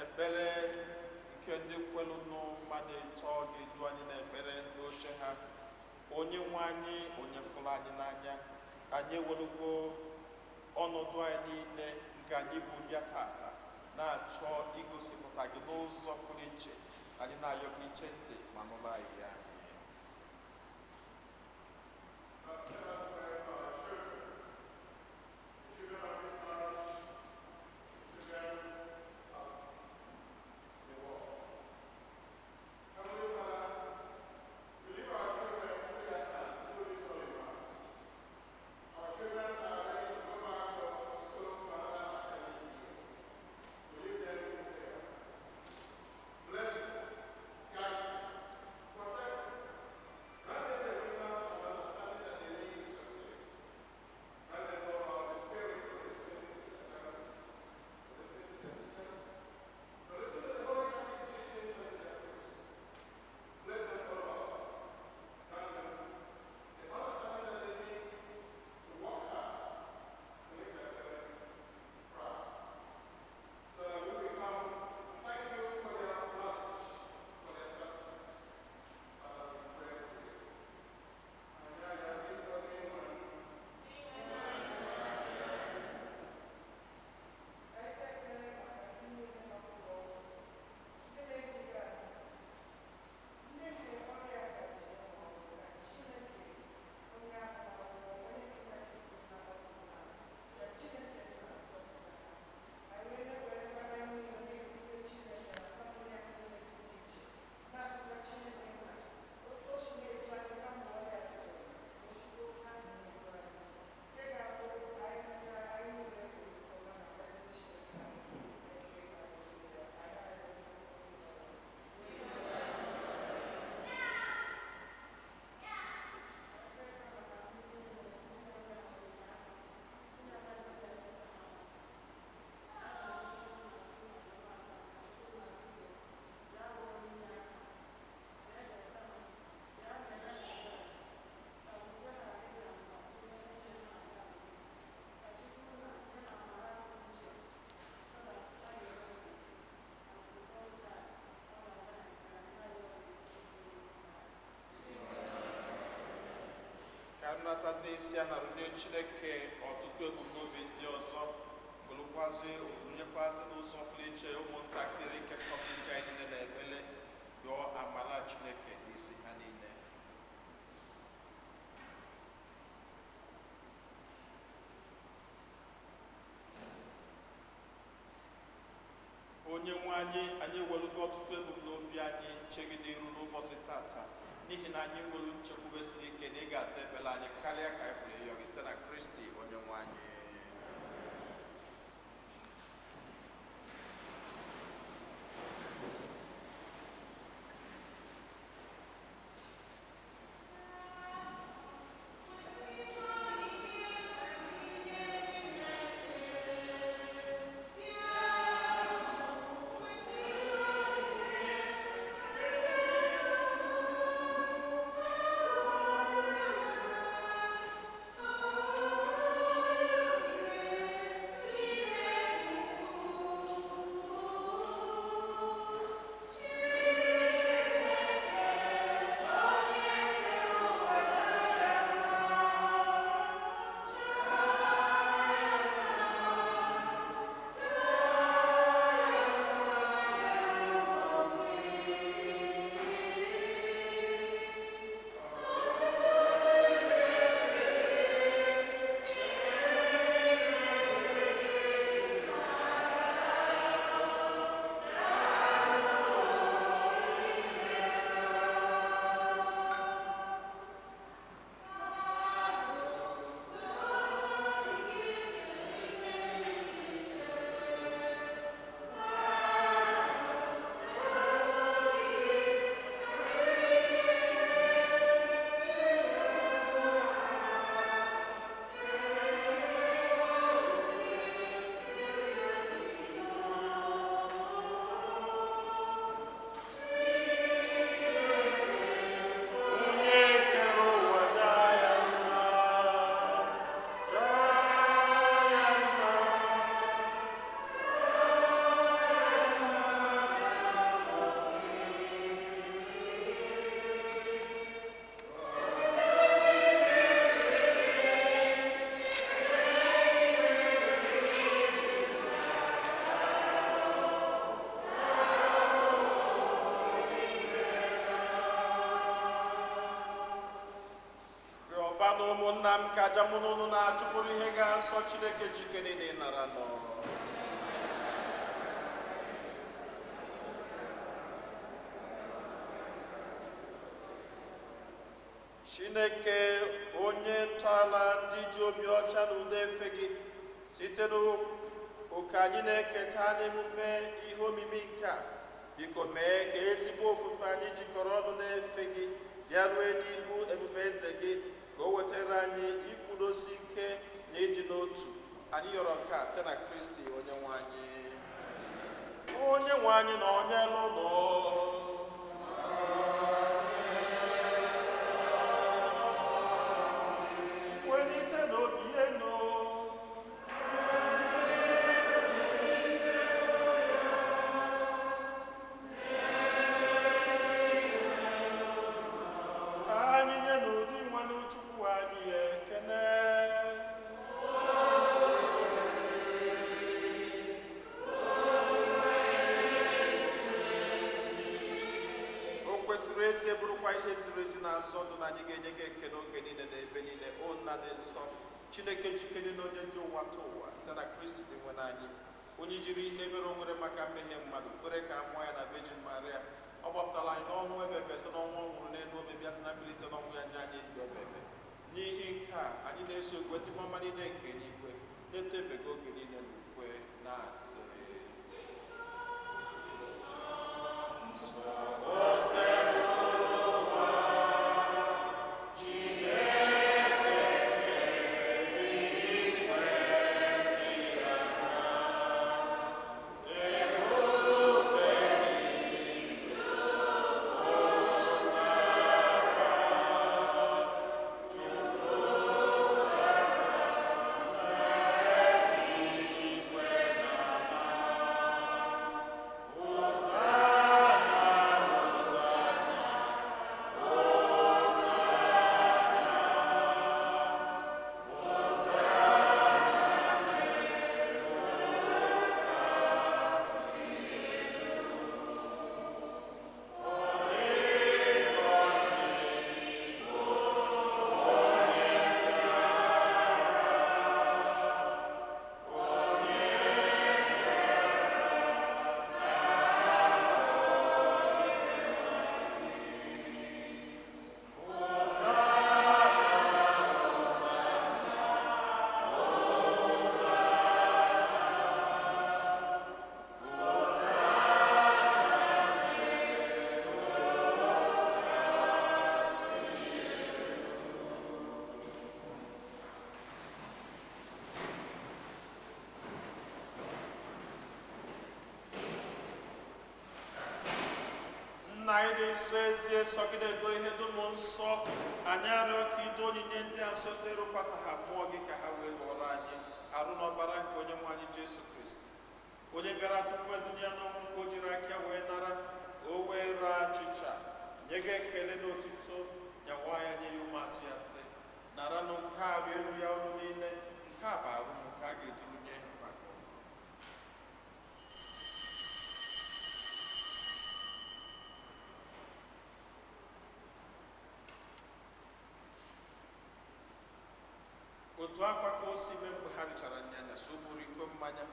A: Ekpere nke ndị kwelụnụ mmadụ ịtọ ga-edu anyị n'ekpere n'oche ha. Onye nwe anyị, onye fụrụ anyị n'anya, anyị ewelugo ọnọdụ anyị niile nke anyị bụ bịa tata na-achọ igosipụta gị n'ụzọ pụrụ iche. Anyị na-ayọ ka iche ntị ma nụrụ anyị ya.
C: Protect
A: Anyị natazie isi a na-arụnye Chineke ọtụtụ ebumnobi ndị ọzọ, welụkwazie onyekwazi n'ụzọ pụrụ iche ụmụntakịrị nke community anyị niile na-ekpele, yọọ amara Chineke n'isi ha niile. Onye nwe anyị, anyị ewelugo ọtụtụ ebumnobi anyị che gị n'iru n'ụbọchị tata, n'ihi na anyị nwere nchekwube siri ike na ị ga-aza ekpere anyị karịa ka anyị pụrụ ịyọ gị site na Kristi onye nwe anyị. Onye kere ụwa jaa ya mma, jaa ya mma. Rịọba na ụmụnna m ka aja mụ na unu na-achụpụrụ ihe ga-asọ Chineke jike niile ịnara nọ. Chineke onye ntọala ndị ji obi ọcha na udo efe gị site n'oke anyị na-eketa n'emume ihe omimi nke a, biko mee ka ezigbo ofufe anyị jikọrọ ọnụ na-efe gị bịarue n'ihu ebube eze gị, ka o wetara anyị ikwudosi ike na ịdị n'otu. Anyị yọrọ nke a site na Kristi onye nwe anyị. Onye nwe anyị na onye n'ụlọ. Welite n'obi enu. Anyị nye n'ụdị nwere Chukwu anyị ekene. O kwesịrị ezi bụrụkwa ihe ziri ezi na nsọ ndụ na anyị ga-enye gị ekele oge niile na ebe niile, o Nna dị nsọ, Chineke jikere na onye ji ụwa tụ ụwa site na Kristi dị nwe anyị, onye jiri ihe mere o nwere maka mmehie mmadụ kwere ka a mụọ ya na Virgin Maria. Ọ gbapụtara anyị n'ọnwụ ebebe site n'ọnwụ ọ nwụrụ n'elu obe, bịa sị na mbilite n'ọnwụ ya nye anyị ndụ ebebe. N'ihi nke a anyị na-eso igwe ndị mama niile nke eluigwe na-eto ebego oge niile n'ukwe na-asị: Hosanna. Nna anyị dị nsọ, ezie nsọ gị na-edo ihe dum nsọ. Anyị arịọ ka ido onyinye ndị a nsọ site ịrụkwasị ha mmụọ gị ka ha wee ghọrọ anyị arụ n'ọbara nke onye nwe anyị Jesu Kristi, onye bịara tupu edunye ya n'ọnwụ nke o jiri aka wee nara, o wee raa achịcha, nye gị ekele na otuto, nyawa ya nye ya ụmụazụ ya sị, naranụ nke a rienu ya unu niile, nke a bụ arụ m nke a ga-eduru nye maka unu. Otu akwa ka o si mee mgbe ha richara nri anyasị, o buru iko mmanya,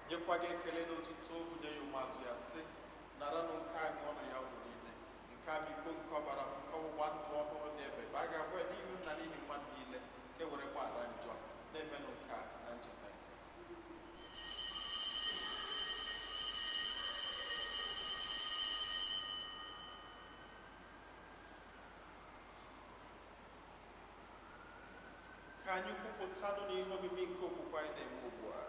A: nyekwa gị ekele na otuto, bunye ya ụmụazụ ya sị, naranụ nke a ṅụọnụ ya unu niile, nke a bụ iko nke ọbara m nke ọgbụgba ndụ ọhụrụ dị ebe a ga-agba ya n'ihu nna n'ihi mmadụ niile ka e were gbaghara njọ, na-emenụ nke a na ncheta nke. Ka anyị kwupụtanụ n'ihe omimi nke okwukwe anyị na-eme ugbu a.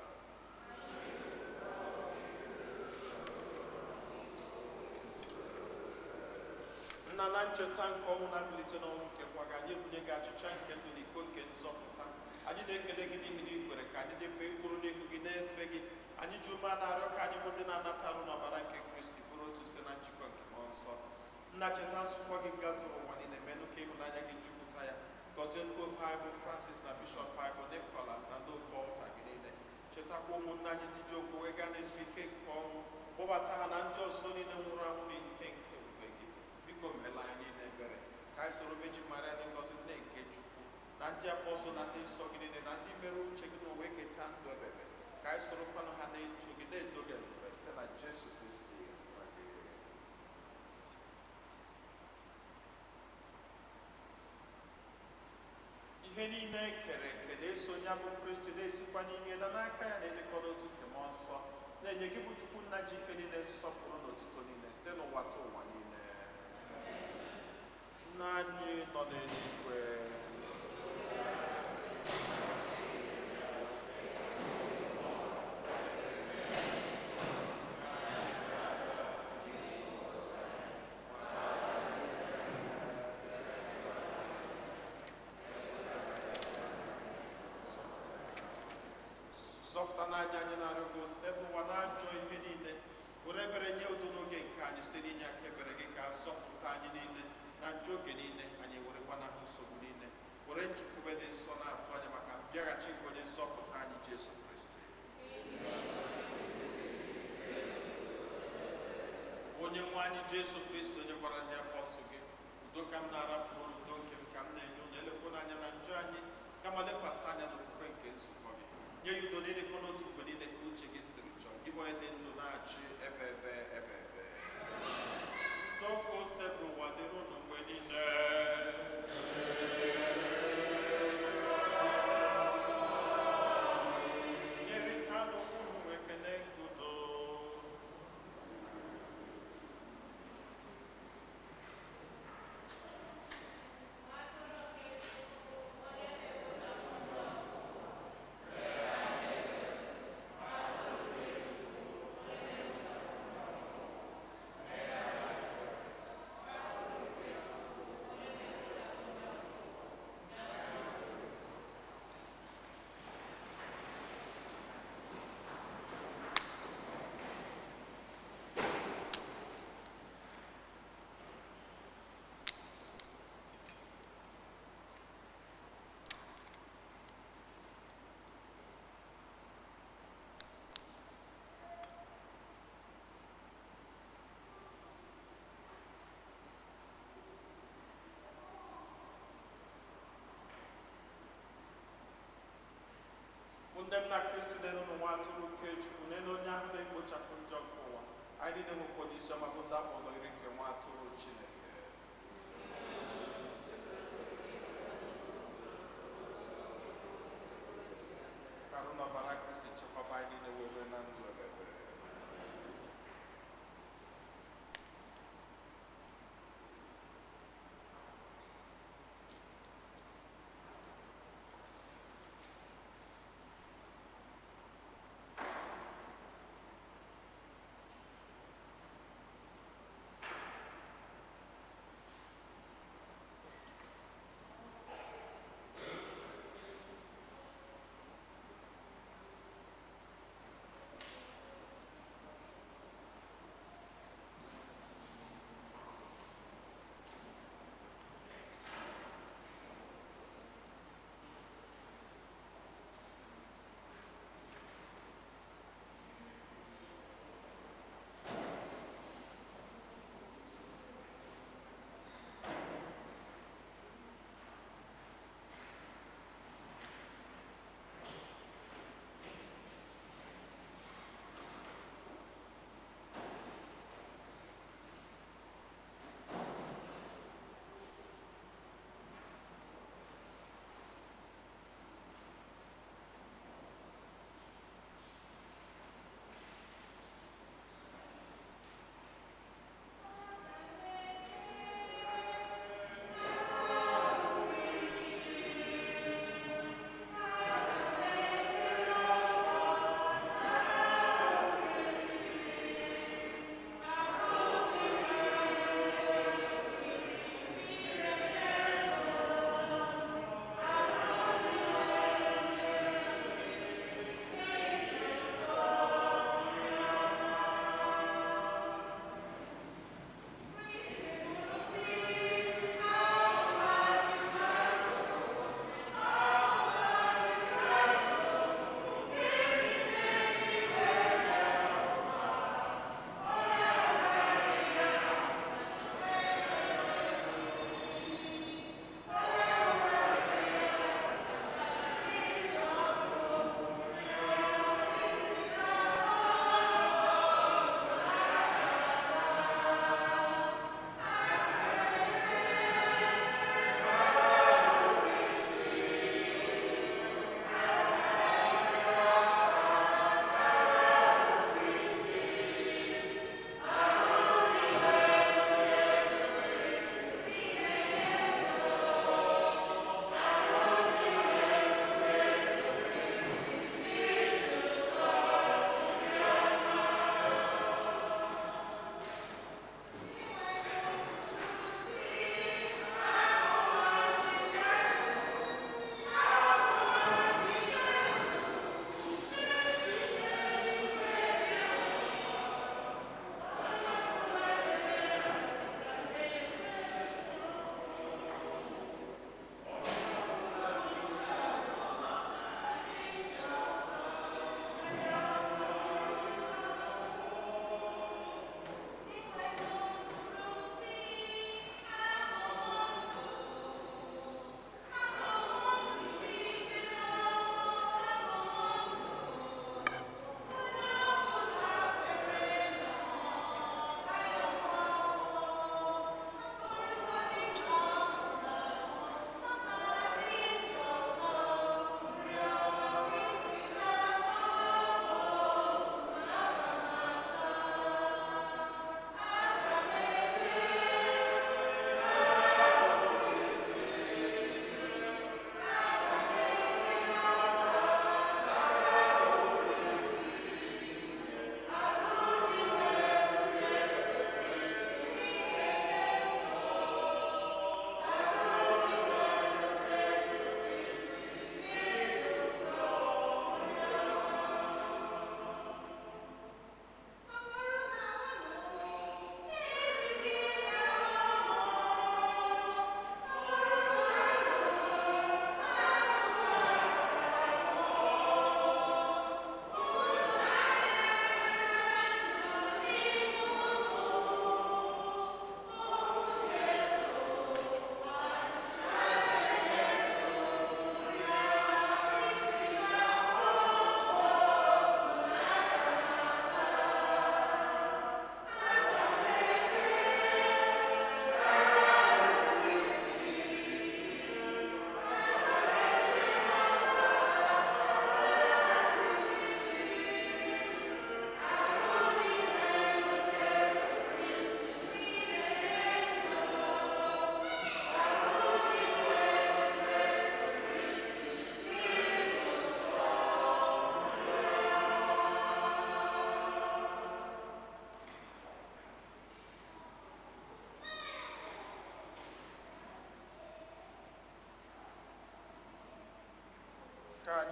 A: Nna, na ncheta nke ọnwụ na mbilite n'ọnwụ nke nwa gị, anyị ebunye gị achịcha nke ndụ na iko nke nzọpụta. Anyị na-ekele gị n'ihi na ị kwere ka anyị dị mma ịkwụrụ n'ihu gị na-efe gị. Anyị ji ume na-arịọ ka anyị bụ ndị na-anata arụ n'ọbara nke Kristi bụrụ otu site na njikọ nke mmụọ nsọ. Nna, cheta nzukọ gị gazuru ụwa niile, menụ ka ịhụnanya gị jupụta ya. Gọzie Pope anyị bụ Francis na Bishọp anyị bụ Nicholas na ndị ofe ọlta gị niile. Chetakwa ụmụnne anyị ndị ji okwu wee gaa n'ezumike nke ọnwụ, kpọbata ha na ndị ọzọ niile nwụrụ anwụ n'ihe nke ebube gị. Biko meela anyị niile ebere, ka anyị soro Virgin Maria dị ngọzi, nne nke Chukwu, na ndị apọstụl na ndị nsọ gị niile, na ndị mere uche gị n'ụwa eketa ndụ ebebe, ka anyị sorokwanụ ha na-eto gị na-edo gị ebube site na Jesu Kristi nwa gị. Ihe niile e kere eke na-eso ya bụ Kristi, na-esikwa n'ime na n'aka ya na-edekọrọ otu nke mmụọ nsọ, na-enye gị bụ Chukwu nna ji ike niile nsọpụrụ na otuto niile site n'ụwa ta ụwa niile. Nna anyị nọ n'eluigwe, zọpụta n'anya anyị na-arịọ gị, osebụ ụwa na ajọ ihe niile, were ebere nye udo n'oge nke anyị site n'inye aka ebere gị ka zọpụta anyị niile na njọ oge niile, anyị were gbanahụ nsogbu niile, were nchekwube dị nsọ na-atụ anya maka mbịaghachi nke onye nzọpụta anyị Jesu Kristi. Onye nwe anyị Jesu Kristi, onye gwara ndị apọstụl gị, udo ka m na-arapụrụ unu, udo nke m ka m na-enye unu, elekwana anya na njọ anyị, kama lekwasị anya n'okwukwe nke nzukọ gị. Nye ya udo n'ịdịkọ n'otu mgbe niile ka uche gị siri chọọ, gị bụ onye dị ndụ na-achị ebe ebe ebe ebe. Udo ka o sebụrụ ụwa dịrị unu mgbe niile. Nyerịtanụ unu ekele nke udo. Nne m na Kristi dị n'ụlọ nwa atụrụ nke Chukwu, n'elu onye ahụ na-ekpochapụ njọ nke ụwa. Anyị niile nwekwa onye isi ọma bụ ndị akpọrọ iri nke nwa atụrụ Chineke. Ka arụ na ọbara Kristi chekwaba anyị niile wee rue na ndụ ebebe.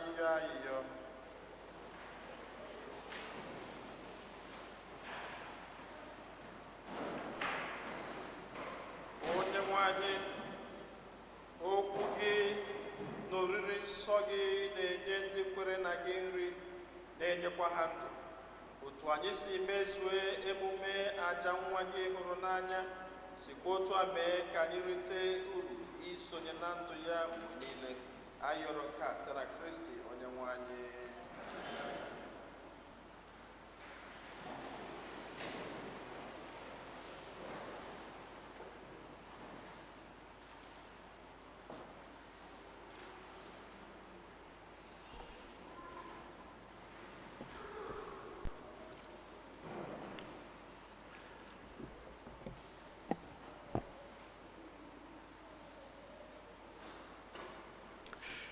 A: Anyị yọọ ayịyọ. Onye nwe anyị, okwu gị na oriri nsọ gị na-enye ndị kwere na gị nri, na-enyekwa ha ndụ. Otu anyị si mezue emume aja nwa gị hụrụ n'anya, sikwa otu a mee ka anyị rite uru isonye na ndụ ya mgbe niile. Anyị yọrọ nke a site na Kristi onye nwe anyị.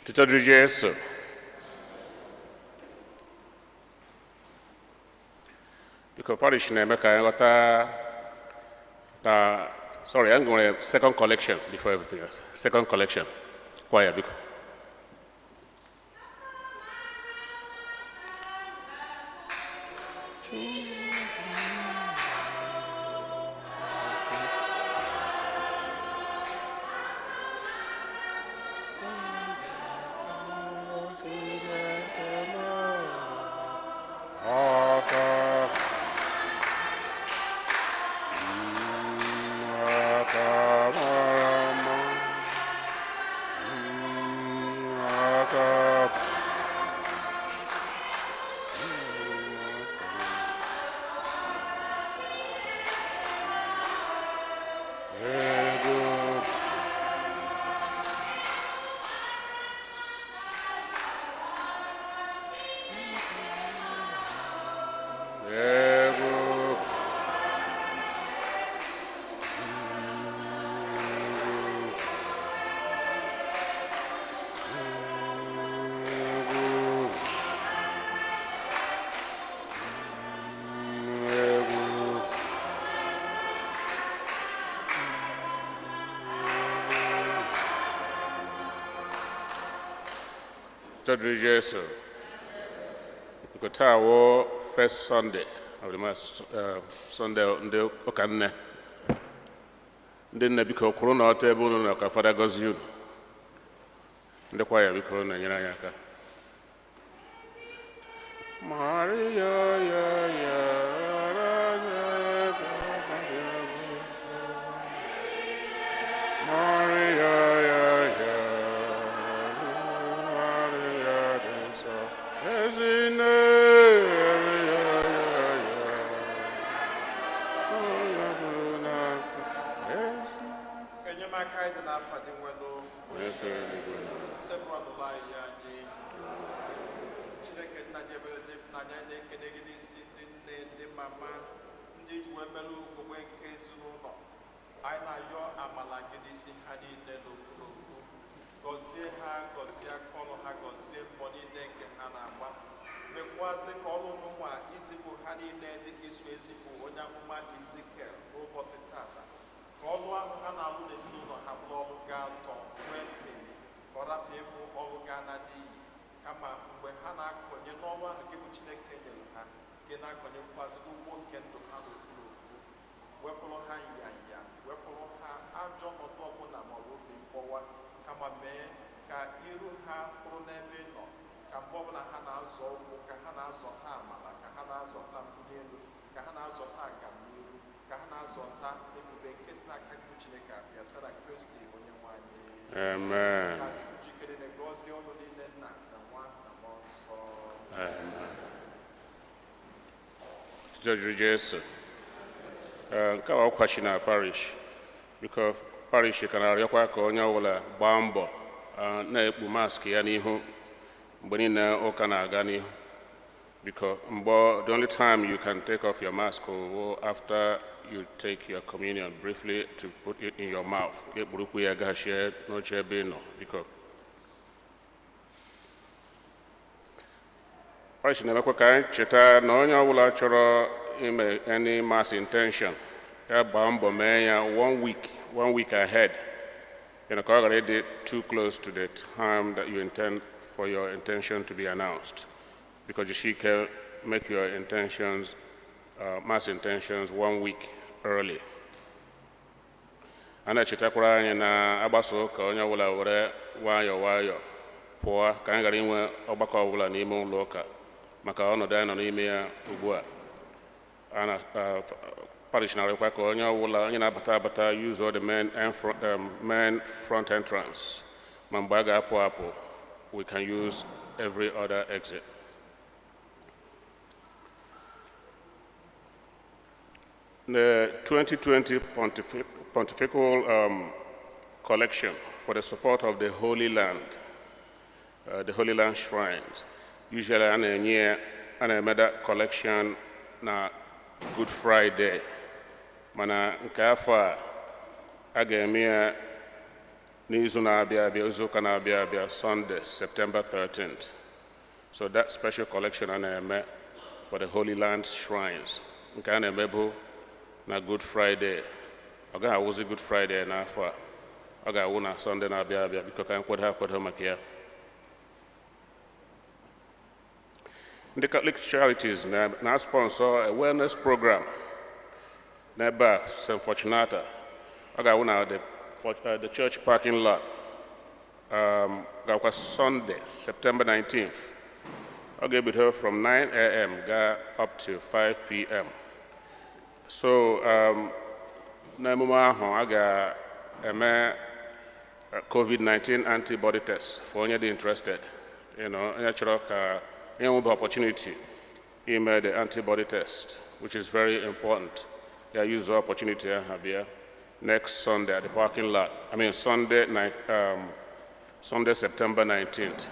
C: Otuto dịrị Jesu. Biko, parish na-eme ka anyị ghọta na, sorry, anyị nwere second collection before everything else. Second collection. Choir, biko. Aka aka mara mma. Aka ego. Ego. Ego. Otuto dịrị Jesu. Biko, taa wụ first Sunday of the month, Sunday ndị ụka nne. Ndị nne, biko, kwụrụ na ọtọ ebe unu nọ ka Fada gọzie unu. Ndị kwaya, biko, na-enyere anyị aka. Maria ya ya ra ya ba ya Maria ya ya Maria dị nsọ Ezinne ya ya ya onye bụrụ n'aka ezi
A: Enyemaka anyị dị n'afa dị nwelu
C: Onye kere eluigwe na ụwa.
A: Sekpụrụ anyị anyị Chineke nna ji ebere ndị ịfụnanya, anyị na-ekene gị n'isi ndị nne, ndị mama, ndị ji wee mere ugogbe nke ezinụlọ anyị. Na-ayọ amala gị n'isi ha niile n'ofu n'ofu. Gọzie ha, gọzie aka ọrụ ha, gọzie mbọ niile nke ha na-agba. Mekwazị ka ọrụ n'ụwa izipụ ha niile dịka iso ezipụ onye amụma Izikiel n'ụbọchị tata, ka ọrụ ahụ ha na-alụ n'ezinụlọ ha bụrụ ọrụ ga-atọ nwee mmebi, ka ọ rapụ ịbụ ọrụ ga-ana n'iyi. Kama mgbe ha na-akọnye n'ọrụ ahụ gị bụ Chineke nyere ha, nke na-akọnyekwazị n'ugbo nke ndụ ha n'ofu n'ofu, wepụrụ ha nyanya, wepụrụ ha ajọ ọnọdụ ọbụla ma ọ bụ obi mkpọwa, kama mee ka iru ha kwụrụ n'ebe ị nọ, ka mgbe ọbụla ha na-azọ ụkwụ, ka ha na-azọta amala, ka ha na-azọta mbuli elu, ka ha na-azọta agamnihu, ka ha na-azọta ebube nke si n'aka gị bụ Chineke abịa, site na Kristi onye nwe anyị.
C: Amen.
A: Ka Chukwu jikere na gọzie ọnụ niile, Nna na Nwa na Mmụọ Nsọ.
C: Amen. Otuto dịrị Jesu. Nke a ọkwachi na parish. Biko, parish ka na-arịọkwa ka onye ọbụla gbaa mbọ na-ekpu mask ya n'ihu mgbe niile ụka na-aga n'ihu. Biko, mgbe the only time you can take off your mask will after you take your communion briefly to put it in your mouth. Ka ekpurukwu ya gaghachie n'oche ebe ị nọ, biko. Parish na-emekwa ka anyị cheta na onye ọbụla chọrọ ime any mass intention, ya gbaa mbọ mee ya one week ahead, ka ọ ghara ịdị too close to the time that you intend for your intention to be announced. Because you can make your intentions, mass intentions, one week early. A na-echetakwara anyị na agbasa ụka, onye ọbụla were nwayọọ nwayọọ pụọ ka anyị ghara inwe ọgbakọ ọbụla n'ime ụlọ ụka maka ọnọdụ anyị nọ n'ime ya ugbu a. A na parish na-arịọkwa ka onye ọbụla onye na-abata abata use all the main front entrance, ma mgbe a ga-apụ apụ, we can use every other exit. The 2020 Pontifical Collection for the support of the Holy Land, the Holy Land Shrines. Usually, a na-enye a na-eme that collection na Good Friday, mana nke afọ a, a ga-eme ya n'izu na-abịa abịa, izu ụka na-abịa abịa, Sunday, September 13th. So that special collection a na-eme for the Holy Land Shrines, nke a na-emebu na Good Friday, ọ gaghị awụzi Good Friday n'afọ a, ọ ga-awụ na Sunday na-abịa abịa. Biko, ka anyị kwado akwado maka ya. Ndị Catholic Charities na-sponsor awareness program n'ebe a, St. Fortunata. Ọ ga-awụ na the church parking lot, ga-akwa Sunday, September 19th. Ọ ga-ebido from 9 a.m. gaa up to 5 p.m. So n'emume ahụ, a ga-eme COVID-19 antibody test for onye dị interested, onye chọrọ ka onye nwebe opportunity ime the antibody test, which is very important. Ya use the opportunity ahụ bịa next Sunday at the parking lot. I mean Sunday night, Sunday, September 19th.